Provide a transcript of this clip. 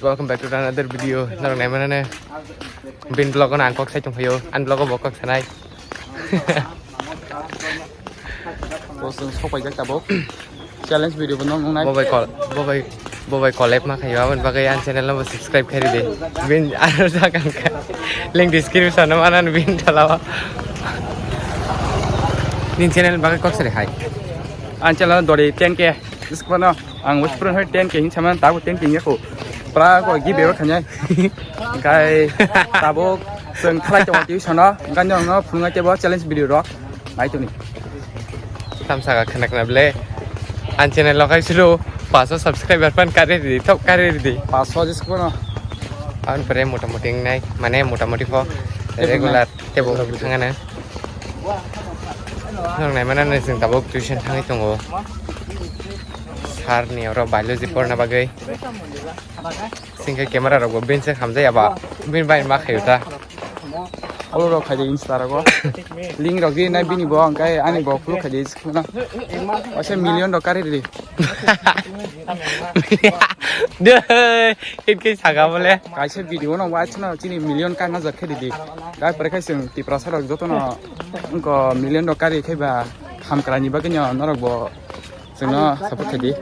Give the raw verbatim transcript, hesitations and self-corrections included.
Welcome back to another video. Norok nai manane bin vlog-o ang kok sai tongphaio. Ani vlog-o bo kok sanai. Bo chwng sok paijak tabuk. Challenge video bo nong nai. Bo bai kol, bo bai, bo bai collab ma khaio, aboni bagwi ani channel no bo subscribe khairi de. Bin aro jaga kha. Link description no manane bin thala o. Nini channel bagwi kok sari hai. Ani channel dori ten K. Iskano ang wis purun hoi ten K hin saman tabu ten K ya ko. Pra ko gi bero khanya. Kai tabuk chwng khlai tongo twi sono. Ganyo no phunga tebo challenge video rok. Nai tuni. Tamsa ga khana khana ble. Ani channel lo khai suru paso subscriber pan kare di, top kare di. Paso jis kono. Ang pre mota moti nai, mane mota moti pho regular tebo thangana. Nang nai mana nai sing tabuk tuition thangwi tongo. Sir ni oro biology porna bagwi. Singke camera rok bo bench hamjai aba. Bin bai ma khayu ta. Follow rok khaidi Insta rogo. Link rok di nai bini bo angkai ani bo follow khaidi sikuna. Wase million rok kari di. De, it ke saga bole. Kaisa video no watch no chini million ka nazar khaidi di. Kai pore kai sing Tiprasa rok joto no ko million rok kari khaiba hamkra ni bagwi no norok bo singno support khaidi.